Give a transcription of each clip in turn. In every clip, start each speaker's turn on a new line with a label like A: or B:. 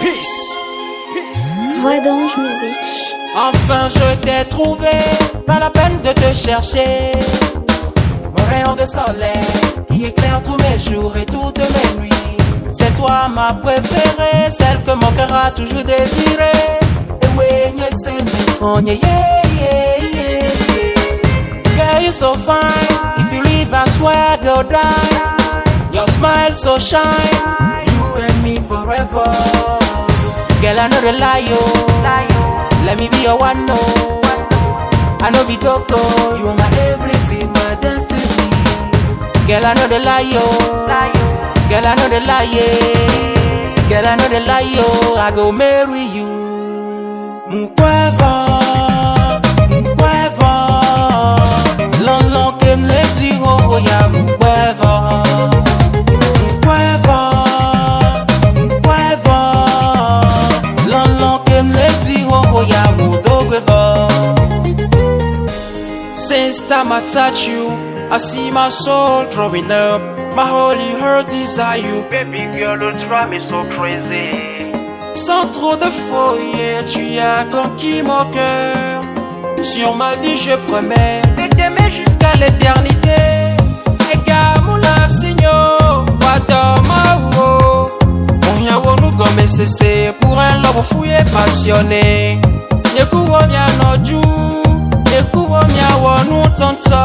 A: Peace. Peace.
B: Voix d'ange musique.
A: Enfin je t'ai trouvé, pas la peine de te chercher. Mon rayon de soleil qui éclaire tous mes jours et toutes mes nuits. C'est toi ma préférée, celle que mon cœur a toujours désirée. Et oui, yeah, yeah, yeah, yeah. Girl, you so fine. If you leave, I swear go die. Your smile so shine. You and me forever. Girl, I know the lie, oh. Let me be your one, no. I know be joke, oh. You are my everything, my destiny. Girl, I know the lie, oh. Girl, I know the lie, yeah. Girl, I know the lie, oh. I go marry you. Mkweva, mkweva. Lon kem le ti ho ya mkweva. Mkweva, mkweva. Lon kem le ti ho ya mudogweva.
C: Since time I touch you, I see my soul growing up. My holy heart desire you, baby girl, you drive me so crazy. Sans trop de foyer, tu as conquis mon cœur. Sur ma vie, je promets de t'aimer jusqu'à l'éternité. Egamula Seigneur, Wadamawo. Onyawo cessé pour un lobo fou et passionné. Yekuwo mia noju, yekuwo mia wonu tonto.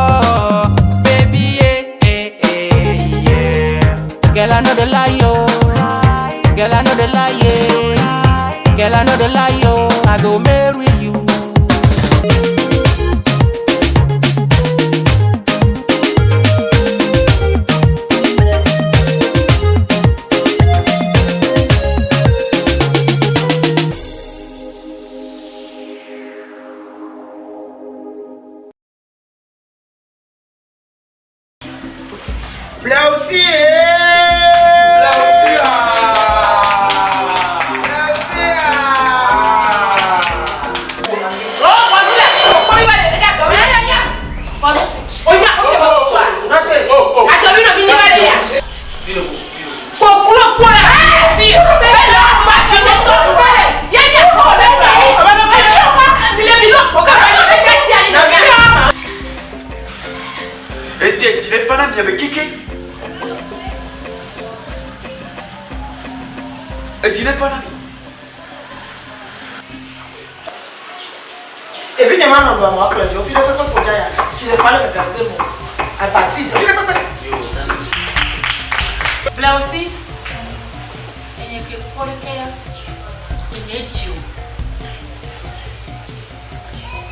C: Baby, yeah, eh, eh, yeah.
A: Girl, I know the lie, oh. Girl, I know the lie, yeah. Girl, I know the lie, oh. I go marry you.
D: Blausi, eh!
E: Blausi, ah!
D: Blausi, ah!
E: Etienne, tu n'es pas là, mais avec Kéké. Et tu n'es pas là.
D: Evi nye ma nɔ ɖua mɔ akplɔ dzo fi ɖe kpekpe ko dza ya si le kpale me gaze mo abati fi ɖe kpekpe.
F: Blausi, enye ke kpɔɖeke ya, enye dzi o.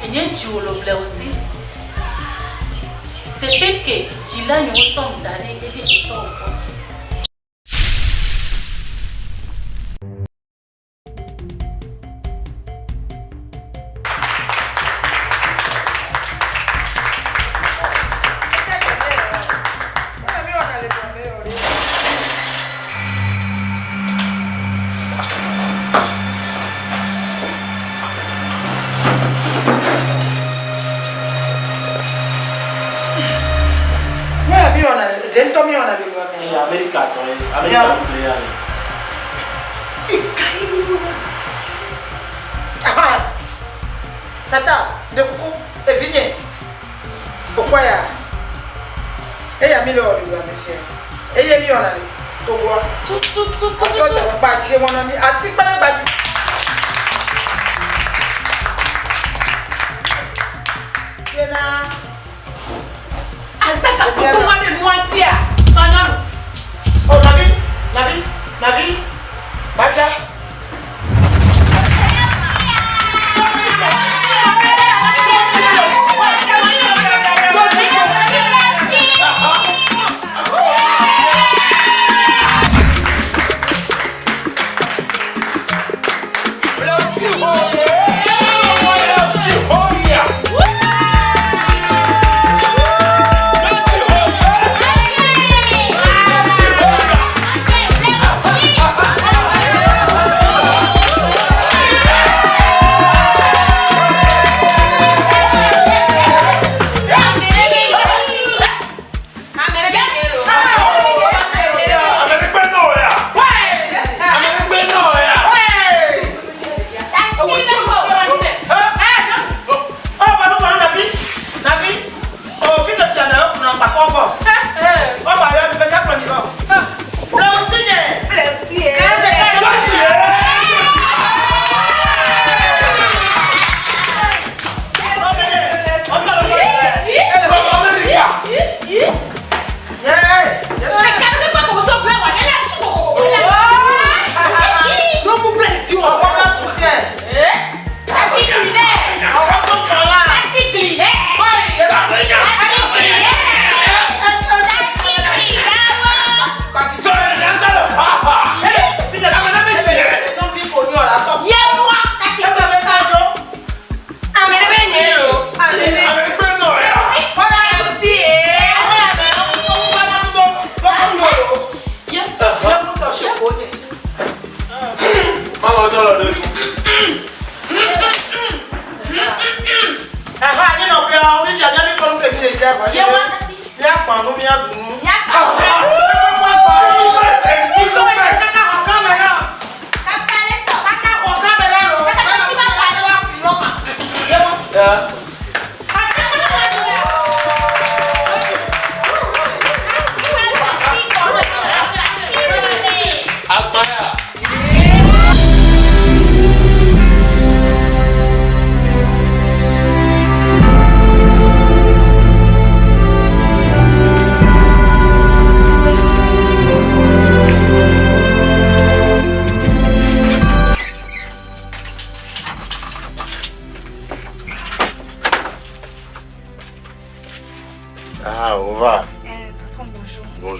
F: Enye dzi o le Blausi. Teƒe ke dzila nyewo sɔm da ɖe ebe etɔwo gbɔ.
D: Ne mi wɔna ɖe ŋutɔ mi wɔna le ɖua mea.
G: Ee, Amerika tɔ ye, Amerika nuclear ye.
D: Eka ye mi wɔna. Aha. Tata, ɖe kuku evi nye. Okɔ ya. Eya mi le wɔ le ɖua me fia. Eye mi wɔna le togoa.
F: Tututututu.
D: Akplɔ dza gba tsie wɔna mi asi kpana gba dzi. Yena.
F: Azaka kuku wa ɖe nua ŋutia? Manyɔnu.
D: Oh, Nabi, Nabi, Nabi, Baja.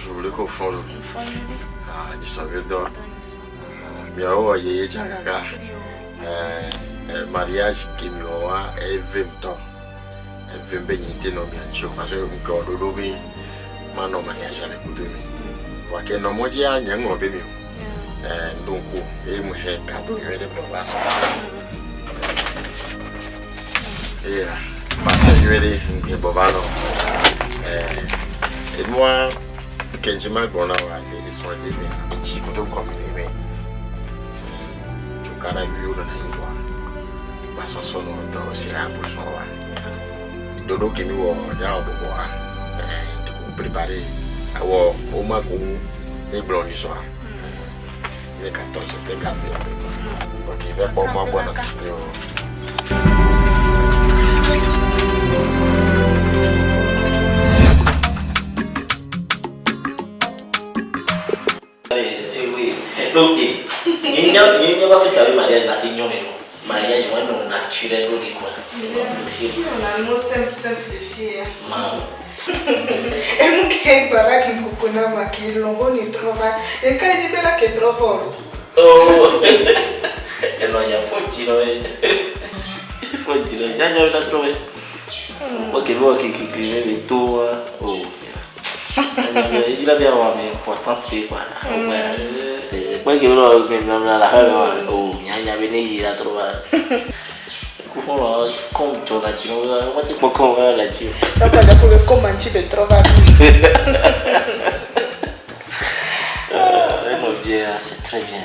B: Bonjour, le ko fɔn lo.
F: Fɔn nyuiɖe.
B: Ah, nyisɔ be dɔ. Miawo wɔ yeye tsã kaka. Eh, mariage ke mi wɔ wa eve ŋutɔ. Eve be nye te nɔ mia ŋuti o parce que ŋke wɔ ɖoɖo be manɔ mariage me kudo mi. Vɔa ke nɔ mɔ dzia nye ŋlɔ be mi o. Eh, ŋɖo ŋku eye mu he cadeau nyuie ɖe gbɔ va. Eya, parfum nyuie ɖe ŋke gbɔ va nɔ. Eh, enua nke ŋtsi ma gblɔ na wa le esrɔ̃ ɖe me, edzi kudo gɔme ɖe me. Tukaɖa viwo nɔna anyi vɔa, gbasɔsɔ nɔ dɔ si abu srɔ̃ wa. Ɖoɖo ke mi wɔ dza wɔ bɔbɔa, eh, ɖeko préparé awɔ woma ko mi gblɔ ni sɔa. Ne 14 ne café. Ok, va kpɔ ma gbɔ na. Yo.
G: Donc, nye nye va fi ka be mariage la te nyɔ ne no. Mariage wa nɔ naturel ɖo ɖi quoi.
D: On a nos simple simple de filles.
G: Ma.
D: E che baba che cucuna ma che longo ni trova e che di bella che trovo.
G: Oh. Enɔ ya fo dzi nɔ ye. Fo dzi nɔ nya nya na trɔ be. Ok, bo ke ke ke be to wa. Oh. Nya nya be wa me important te quoi. Kpɛ ke lɔ me na la ha wa. Oh, nya nya be ne yi la trɔ wa. Kuxɔ kɔm dzɔ na dzi nɔ wa te kpɔ kɔm wa la dzi.
D: Papa da pure come and chi trova.
G: Vraiment bien, c'est très bien.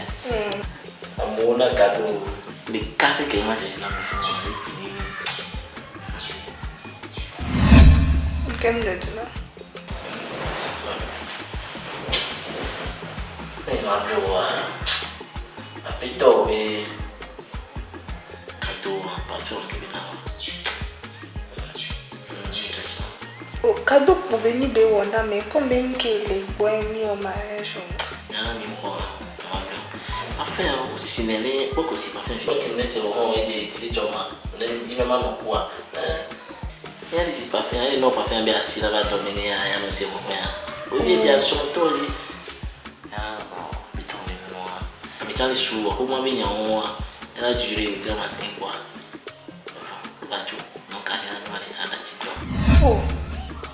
G: Amewo na cadeau. Ɖeka ƒe ke ma dzedze na me fún wa et puis
D: Kem de dina.
G: Ne ma ble wa. Apetɔ be cadeau parfum ke be na wa.
D: O cadeau pour béni be wona mais comme ben ke le boy mi o mariage.
G: Nyana mi xɔ ma ble. Parfum o sinɛ ne kpɔ ko si parfum fi. Ok, ne se o ye de ti jɔ ma. Ne di me ma nɔ kua. Ya di si parfum, ya no parfum be asi la ba dominer ya ya no se o ya. O di dia sɔntɔ li. Ya no, biton be no. Ami tsa le su ko ma be nya o ya la durée o ti matin quoi. La tu non ka ya no ali ala ti do.
D: Oh.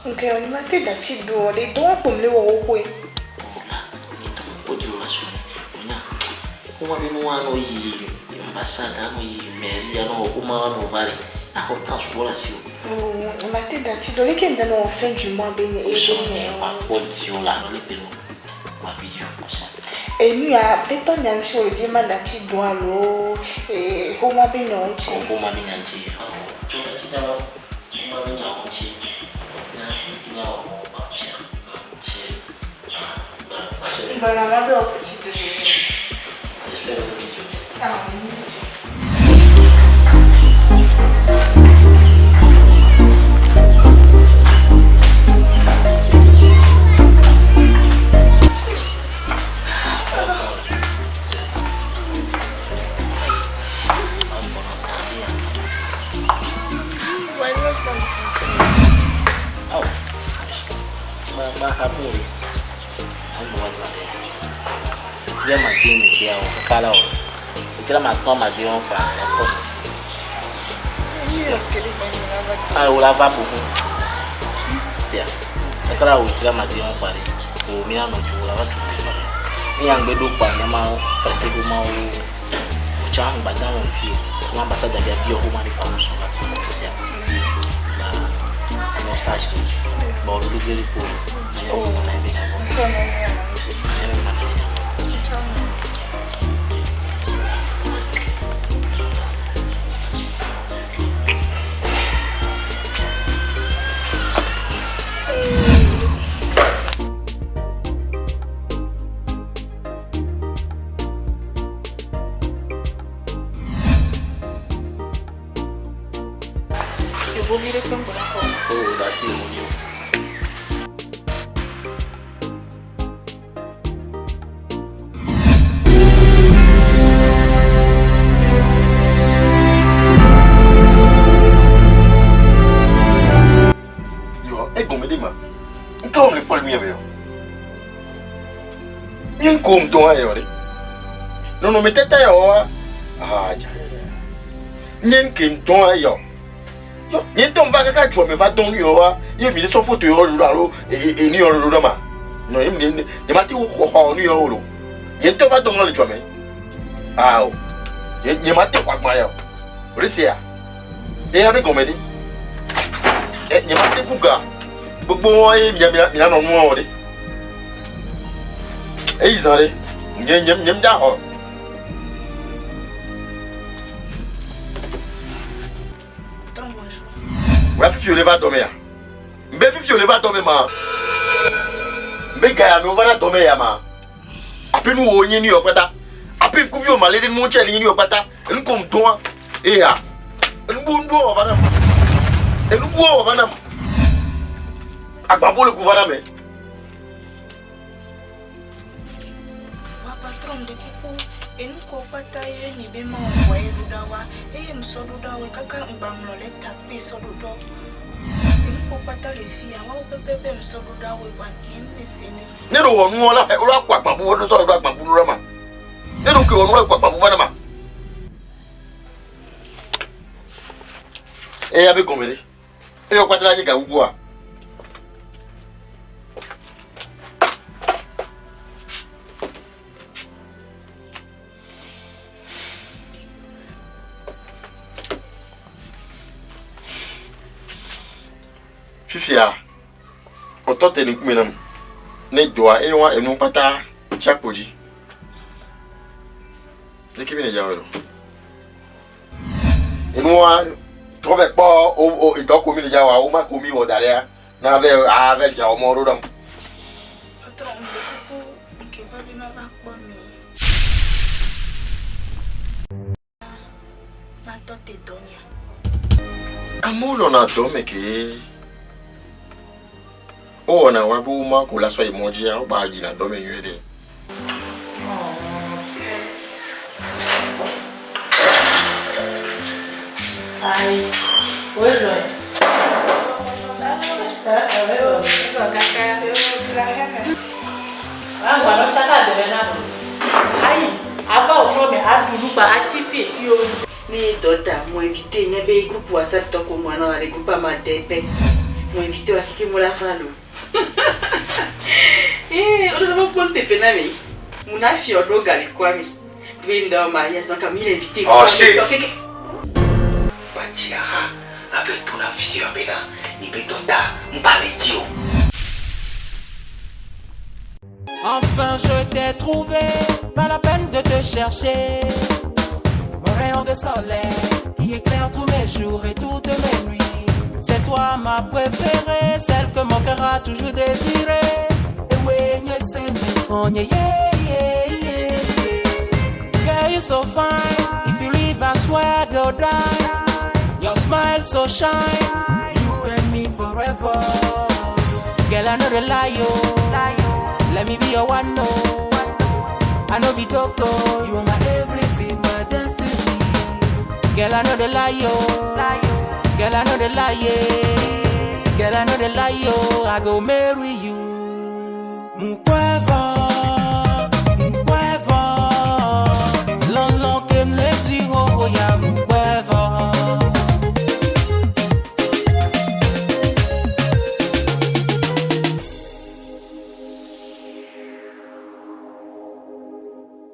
D: Nke oni ma te da chi do le do pom le wo wo
G: La ni to o di o la su ni. O nya. Ko ma be no wa no yi ambassade no yi mairie no ko ma no vale. A ko tan su la si o.
D: Oh, ma te da chi do le ke ndano en fin du mois be ni e
G: So ni pa ko di o la no le pelo. Ma video comme ça.
D: E nu ya beto nya nchi o di ma da chi do alo e ho ma be nya nchi.
G: Ko ma be nya nchi. Jo da chi da ma be nya nchi. Na ki nya o ba sa. C'est
D: Bon, on a au petit déjeuner.
G: J'espère que vous
D: Ah oui.
G: Ah, o la va beaucoup. C'est ça. O tira ma di on pare. O mi na no ju la va tu. Mi yang be do pa na ma parce que ma o o cha ba da mo fi. O ambassade da bio o ma di pa o so la. C'est Ba no sage. Bon, le le pour. Na ya o na be na. Na ya na na.
F: Eu vou vir aqui embora.
G: Oh, that's you.
B: Yo, egɔme ɖe ma. Ŋka wɔm le kpɔ le mia me yɔ. Nye ŋko ŋdɔ hã yɔ ɖe. Nɔnɔmetata ya wɔa, ah, dza. Nye ŋke ŋdɔ hã yɔ. Yɔ, nye ŋutɔ ŋva kaka dua me va dɔn nu yɔ wa, ye mi sɔ foto yɔ ɖo alo enu yɔ ɖo ɖe ma. Nɔ ye mi nye ma te xɔ xɔ nu yɔ o lo. Nye ŋutɔ va dɔn nu le dua me. Ah o. Nye nye ma te xɔ agba yɔ. O ɖe sia. Eya be gɔme ɖe. E nye ma te ku ga. Gbogbo ye mia mia mia nɔ nua wɔ ɖe. Eyi zã ɖe. Nye nye nye mdza xɔ. Wòya fifi wòle va dɔme ya? Mbe fifi wòle va dɔme ma? Mbe ga ya me wova na dɔme ya ma? Aƒe nu wo nye nu yɔ kpata. Aƒe ŋkuvi wo male ɖe nuwo tsɛ nye nu yɔ kpata. Enu kom dɔa eya. Enu bu nu wɔ va nam. Enu bu wɔ va nam. Agbabo le ku va na me.
H: Vɔa patron ɖe kuku, enu kewo kpata ye mi be ma envoyer ɖo ɖa woa, eye ŋsɔ ɖo ɖa woe kaka ŋgba ŋlɔ lɛta kpee sɔ ɖo ɖɔ. Enu kewo kpata le fiya, woawo pɛpɛpɛ ŋsɔ ɖo ɖa woe vɔa nye ŋme se ne.
B: Ne ɖo wɔ nuwɔ la, wo la ku agbabu, wo sɔ ɖo agbabu ɖo ɖa ma. Ne ɖo ke wɔ nuwɔ ku agbabu va na ma. Eya be gɔme ɖe. Eya kpata la nye gagbogboa. Fifia, ɔtɔ te le ŋkume nam. Ne dɔa eye wa enu kpata tsi akpo dzi. Leke mi le dza wɔ ɖo? Enua trɔ vɛ kpɔ o o edɔ ko mi le dza wa wo ma ko mi wɔ da ɖea na vɛ a vɛ dzra wo mɔ ɖo ɖam.
H: Patron ŋɖe kuku ŋke va be ma va kpɔ mi. Ma tɔ te dɔ nya.
B: Amewo lɔna dɔ me ke wowɔna wa be woma ko la sɔ yi mɔ dzia wogba yina dɔ me nyuie ɖe.
D: Ne dɔ ta mo invité nye be groupe WhatsApp tɔ ko mo anɔ ɖe groupe ama de pe mo invité wa keke mo la va lo. Eh, o ɖe kpɔ nuteƒe na mi. Mo na fiɔ ɖo gali kɔa mi. Be ŋdɔ ma ya zan ka mi le invité.
E: Oh shit. Batsi aha ave to na fiɔ bena yi be dɔ ta ŋgba le dzi o.
A: Enfin je t'ai trouvé, pas la peine de te chercher. Mon rayon de soleil qui éclaire tous mes jours et toutes mes nuits. C'est toi ma préférée, celle que mon cœur a toujours désirée. Et oui, yeah, yeah, yeah. Girl, you so fine. If you leave, I swear go die. Your smile so shine. You and me forever. Girl, I know the lie, yo. Let me be your one, no. I know be joke, oh. You are my everything, my destiny. Girl, I know the lie, yo. Girl, I know the lie, yeah. Girl, I know the lie, yo. I go marry you. Mukweva.